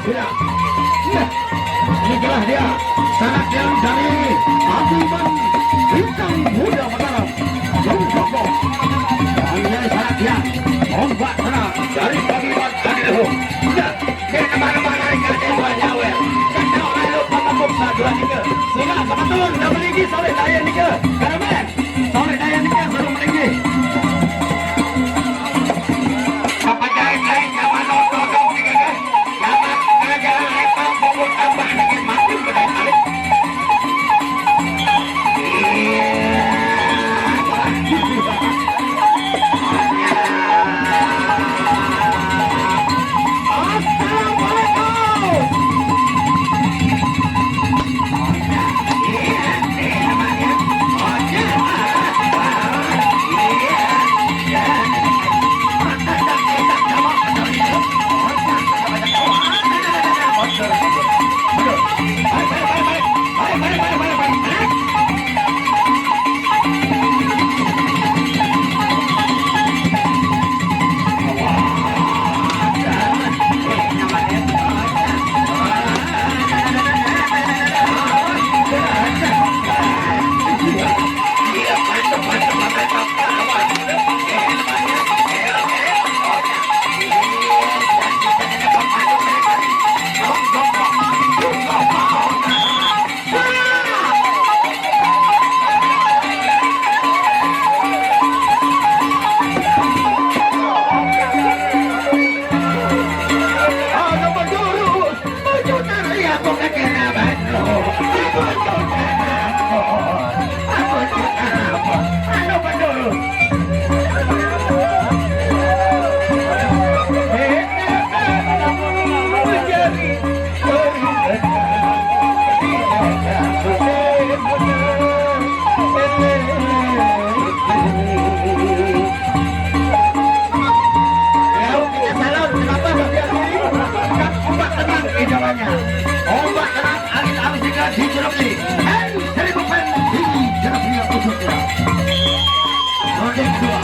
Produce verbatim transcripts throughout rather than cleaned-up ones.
Tidak. Iya. Inilah dia. Sanak yang dari Abiman Bintang Muda Mataram. Jongkok. Ini sanak yang ombak tenang dari Abiman Adiluhung. Tidak. Dia kemana-mana dari kerja dua nyawer. Kacau lalu pemabuk satu dua tiga. Sehingga sama turun, double lagi, solid daya tiga. Karamen. Solid daya tiga, suruh meninggi. Apa jahit lain, zaman odong-odong ni, kan? Zaman kerja lepas, bubur tambah lagi, makin bedai balik. Assalamualaikum. Laut kita salon, kenapa bagian ini? Kan ombak tenang idamannya. Ombak tenang, angin halus juga dicelupi. Hei, seribu pen dicelupi yang khususnya. Ronde kedua.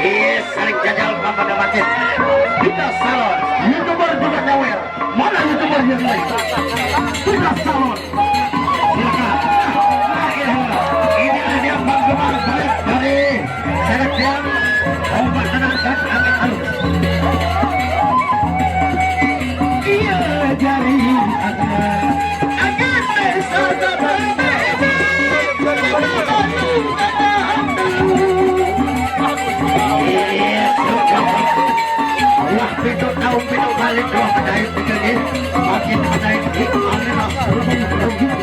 Iya, saling jajal tanpa ada makin. Kita salon, YouTuber juga nyawer. Mana YouTuber yang lain? Kita salon. Silakan. La ilaha illallah. Inilah dia penggemar baik dari Seleksian ombak tenang dan angin halus. Iya, jari angin. Angin desa. Wah, pintu tahu, pintu balik, dua kedai, tiga, makin kedai, angin, rubung, rubung.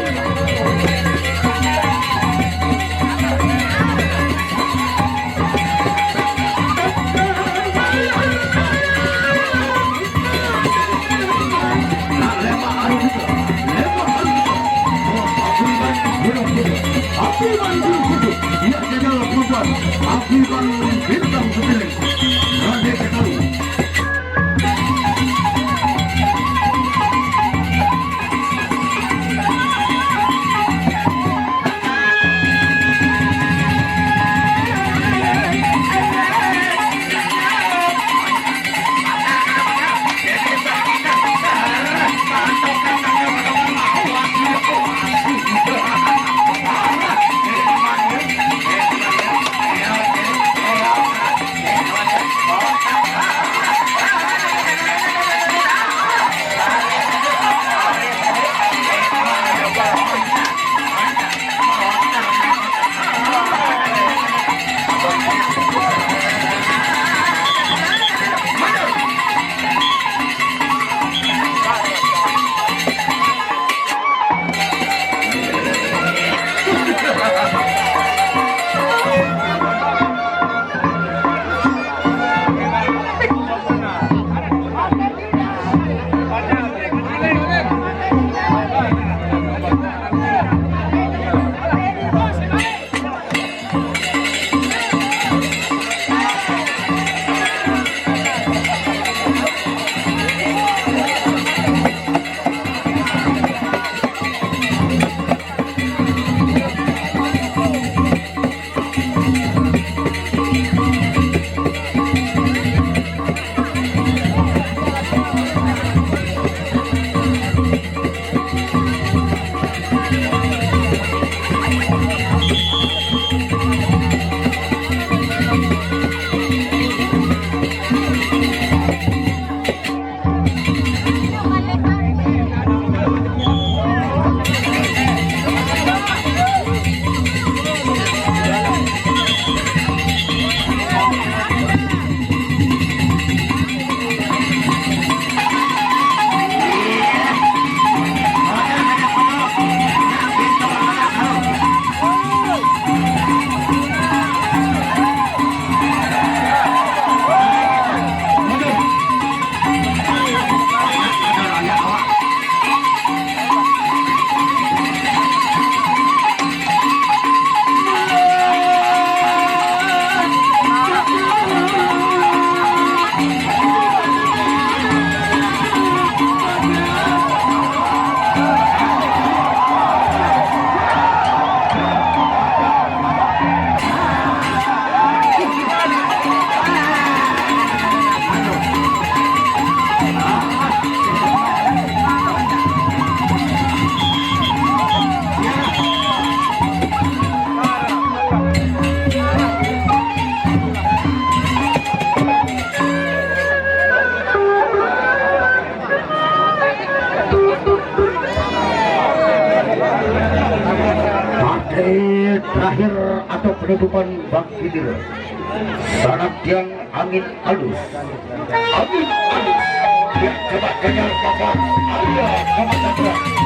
Terakhir atau penutupan Bang Kidir. Sarap tiang angin alus. Angin alus. Ya, coba kejar papa. Ayo, coba kejar.